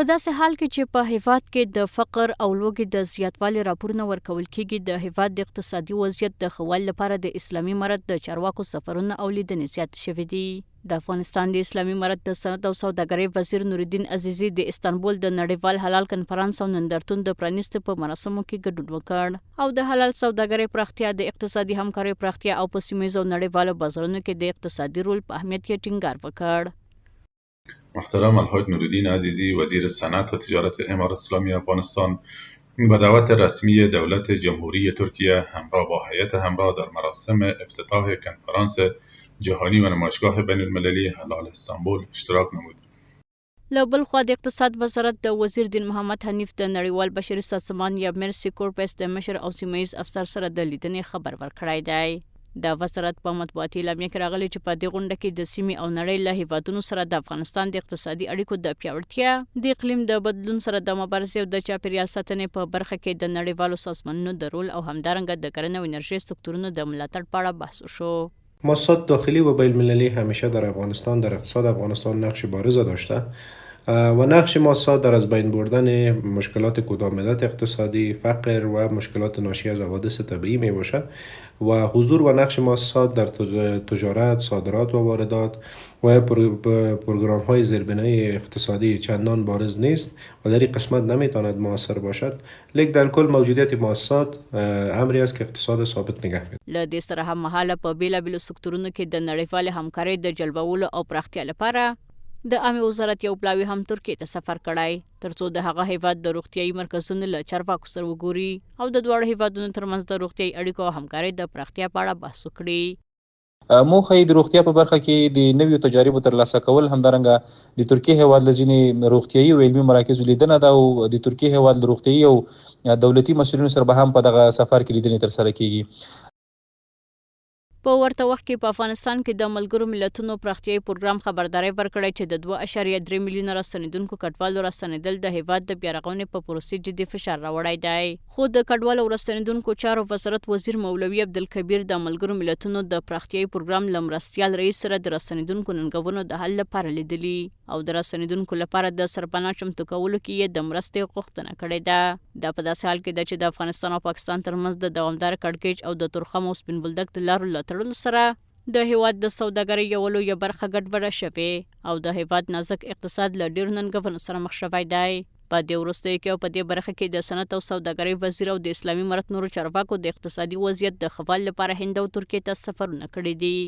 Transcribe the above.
په داسې حال کې چې په هېواد کې د فقر او لوږې د زیاتوالي راپورونه ورکول کېږي، د هېواد د اقتصادي وضعیت د ښه والي لپاره د اسلامي امارت د چارواکو سفرونه او لیدنې زیاتې شوې دي. د افغانستان د اسلامي امارت د صنعت او سوداګرۍ وزیر نورالدین عزیزي د استانبول د نړیوال حلال کنفرانس او نندارتون د پرانیستې په مراسمو کې ګډون وکړ او د حلال سوداګرۍ پراختیا، د اقتصادي همکاریو پراختیا او په سیمه ییزو او نړیوالو بازارونو کې د اقتصادي رول په اهمیت یې ټینګار وکړ. محترم الحاج نورالدین عزیزی، وزیر صنعت و تجارت امارت اسلامی افغانستان، به دعوت رسمی دولت جمهوری ترکیه همراه با هیئت همراه در مراسم افتتاح کنفرانس جهانی و نمایشگاه بین المللی حلال استانبول اشتراک نمود. له بل خوا د اقتصاد وزارت د وزیر دین محمد حنیف د نړیوال بشري سازمان یا مرسي کورپس د مشر او سیمه ییز افسر سره د لیدنې خبر ورکړی دی. د وزارت په مطبوعاتي اعلامیه کې راغلي چې په دې غونډه کې د سیمې او نړۍ له هېوادونو سره د افغانستان د اقتصادي اړیکو د پیاوړتیا، د اقلیم د بدلون سره د مبارزې او د چاپېریال ساتنې په برخه کې د نړیوالو سازمانونو د رول او همدارنګه د کرنې او انرژۍ سکتورونو د ملاتړ په اړه بحث وشو. مؤسسات داخلی و بین المللی همیشه در افغانستان در اقتصاد افغانستان نقش بارز داشته و نقش مؤسسات در از بین بردن مشکلات کوتاه مدت اقتصادی، فقر و مشکلات ناشی از حوادث طبیعی می باشد و حضور و نقش مؤسسات در تجارت، صادرات و واردات و پروگرام های زیربنایی اقتصادی چندان بارز نیست و در این قسمت نمیتواند موثر باشد. لیک در کل موجودیت مؤسسات امری است که اقتصاد ثابت نگه میدارد. له دې سره هممهاله په بېلابېلو سکتورونو کې د نړیوالې همکارۍ د جلبولو او پراختیا لپاره د عامې وزارت یو پلاوي هم ترکیې ته سفر کړی ترڅو د هغه هېواد د روغتیايي مرکزونو له چارواکو سره وګوري او د دواړو هېوادونو ترمنځ د روغتیايي اړیکو او همکارۍ د پراختیا په اړه بحث وکړي. موخه یې د روغتیا په برخه کې د نویو تجاربو ترلاسه کول، همدارنګه د ترکیې هېواد له ځینې روغتیايي او علمي مراکزو لیدنه ده او د ترکیې هېواد له روغتیايي او دولتي مسؤلینو سره به هم په دغه سفر کې لیدنې ترسره کېږي. په ورته وخت کې په افغانستان کې د ملګرو ملتونو پراختیايي پروګرام خبرداری ورکړی چې د 2.3 میلیونه راستنېدونکو کډوالو راستنېدل د هېواد د بیارغونې په پروسې جدي فشار راوړی دی. خو د کډوالو او راستنېدونکو چارو وزارت وزیر مولوي عبدالکبیر د ملګرو ملتونو د پراختیايي پروګرام له مرستیال رئیس سره د راستنېدونکو ننګونو د حل لپاره لیدلي او د راستنېدونکو لپاره د سرپناه چمتو کولو کې یې د مرستې غوښتنه کړې ده. دا په داسې حال کې ده چې د افغانستان او پاکستان ترمنځ د دوامدار کړکېچ او د تورخم او سپین بولدک د لارو له تړلو سره د هېواد د سوداګرۍ یوه لویه برخه ګډوډه شوې او د هېواد نازک اقتصاد له ډېرو ننګونو سره مخ شوی دی. په دې وروستیو کې او په دې برخه کې د صنعت او سوداګرۍ وزیر او د اسلامي امارت نورو چارواکو د اقتصادي وضعیت د ښه والي لپاره هند او ترکیې ته سفرونه کړي دي.